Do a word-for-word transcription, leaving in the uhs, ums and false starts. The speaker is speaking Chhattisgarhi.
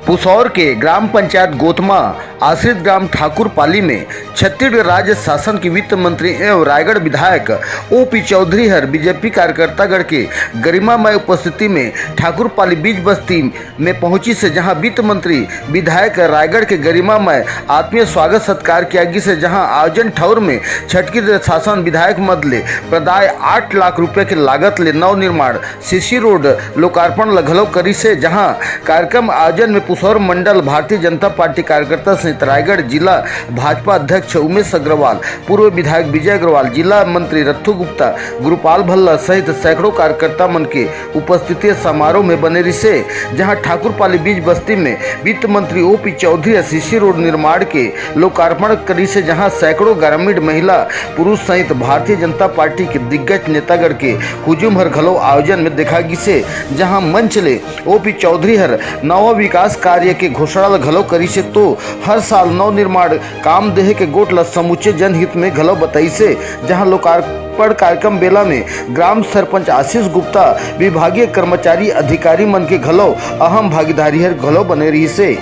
पुसौर के ग्राम पंचायत गोतमा आश्रित ग्राम ठाकुर पाली में छत्तीसगढ़ राज्य शासन के वित्त मंत्री एवं रायगढ़ विधायक ओपी चौधरी हर बीजेपी कार्यकर्तागण के गरिमामय उपस्थिति में ठाकुर पाली बीज बस्ती में पहुंचिस हे, जहां वित्त मंत्री विधायक रायगढ़ के गरिमामय आत्मीय स्वागत सत्कार किया गिस हे, जहां आयोजन ठौर में छत्तीसगढ़ शासन विधायक मद ले प्रदाय आठ लाख रुपया के लागत ले नवनिर्माण सीसी रोड लोकार्पण ल घलो करिस हे, जहां कार्यक्रम आयोजन में पुसौर मंडल भारतीय जनता पार्टी कार्यकर्ता सहित रायगढ़ जिला भाजपा अध्यक्ष उमेश अग्रवाल, पूर्व विधायक विजय अग्रवाल, जिला मंत्री रत्थू गुप्ता, गुरुपाल भल्ला सहित सैकड़ों कार्यकर्ता मन के उपस्थिति समारोह में बने रिसे, जहां ठाकुरपाली बीज बस्ती में वित्त मंत्री ओपी चौधरी ह सीसी रोड निर्माण के लोकार्पण करिसे, जहां सैकड़ों ग्रामीण महिला, पुरुष सहित भारतीय जनता पार्टी के दिग्गज नेतागण के हुजूम हर घलो आयोजन में देखा गिसे, जहां मंच ले ओपी चौधरी हर नवा विकास कार्य के घोषणा ल घलो करिसे, तो हर साल नवनिर्माण काम देहे के गोठ ल समुचे जनहित में घलो बताइसे, जहां लोकार्पण कार्यक्रम बेला में ग्राम सरपंच आशीष गुप्ता, विभागीय कर्मचारी, अधिकारी मन के घलो अहम भागीदारी हर घलो बने रहिसे।